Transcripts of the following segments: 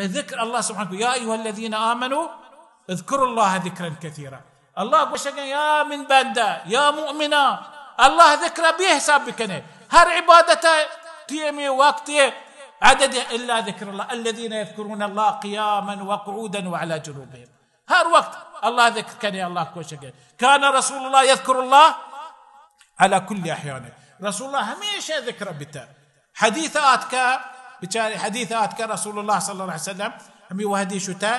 ذکر اللہ سبحانہ، یا ایھا الذین آمنوا اذکروا اللہ ذکرا کثیرا۔ اللہ گوشگا، یا من بندہ، یا مؤمنا، اللہ ذکر بے حساب بکنے۔ ہر عبادت ٹیمے وقت عدد الا ذکر اللہ، الذین یذکرون اللہ قیاما وقعودا وعلی جنوبهم۔ ہر وقت اللہ ذکر کنے، اللہ گوشگا۔ کان رسول اللہ یذکر اللہ علی کل احیانه۔ رسول اللہ ہمیشہ ذکر بیتا۔ حدیث آتکا، بچارے حدیث آتکا رسول اللہ صلی اللہ علیہ وسلم ہمی وحدی شتا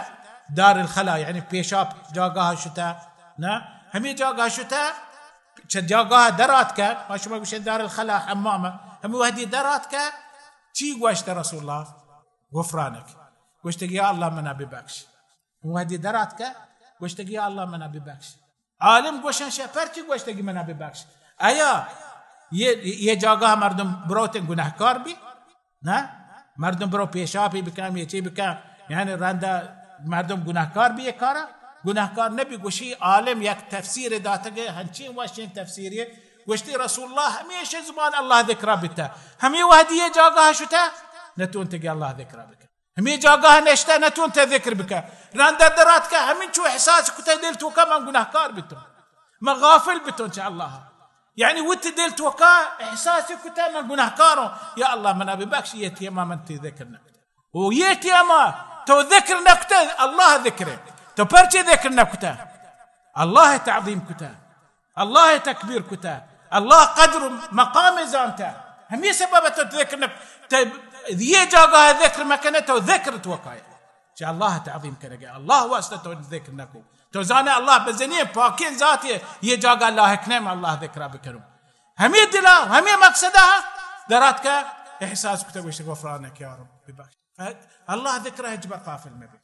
دار الخلا، یعنی پیشاب جاگاہ شتا، نا؟ ہمی جاگاہ شتا، چہ جاگاہ در آتکا، ما شما گوشے دار الخلا حمام، ہمی وحدی در آتکا، چی گوشت رسول اللہ؟ غفرانک۔ گوشتگی، یا اللہ منا ببخش۔ وہدی در آتکہ، گوشتگی، یا اللہ منا ببخش۔ عالم گوشن، شہ پرچی گوشتگی منا ببخش؟ آیا یہ، یہ جاگہ مردم بروتن گناہکار بی؟ نہ؟ مردم برو پیشاپی بکن، یہ چی بکن، یعنی رندا مردم گناہکار بی یہ کارا؟ گناہکار نبی۔ گوشی عالم یک تفسیر داتگے، ہنچین وشین تفسیری۔ گوشتی رسول اللہ ہمیشہ زبان اللہ ذکرہ بیتا۔ ہمی وہدی یہ جاگہ شتا، نتونتگی اللہ ذکرہ بکن۔ ہمے جاگاہ نشتہ نتونتہ ذکر بکہ۔ رندہ دراتکہ ہمینچو احساس کتہ دل توکا من گناہکار بتوں۔ من غافل بتوں چہ اللہ۔ یعنی وتی دل توکا احساس کتہ من گناہکاروں۔ یا اللہ منا ببخش، یہ ٹیما من تی ذکر نکتہ۔ او یہ ٹیما تو ذکر نکتہ، اللہ ذکر۔ تو پرچے ذکر نکتہ؟ اللہ تعظیم کتہ۔ اللہ تکبیر کتہ، اللہ قدر و مقام زانتہ۔ ہمیں سبب تو ذکر نہ، تو یہ جاگہ ذکر مکنے، تو ذکر تو کائے۔ چہ اللہ تعظیم کرے گا، اللہ واسطہ تو ذکر نہ کو۔ تو زانے اللہ بزنی پاکیں ذات ہے، یہ جاگہ لاحق نہیں، میں اللہ ذکر بکروں۔ ہمیں دلا، ہمیں مقصد ہے، درات کا احساس کتہ، گوشت غفرانک یا رب ببخش۔ اللہ ذکر ہے، جبر غافل میں بھی۔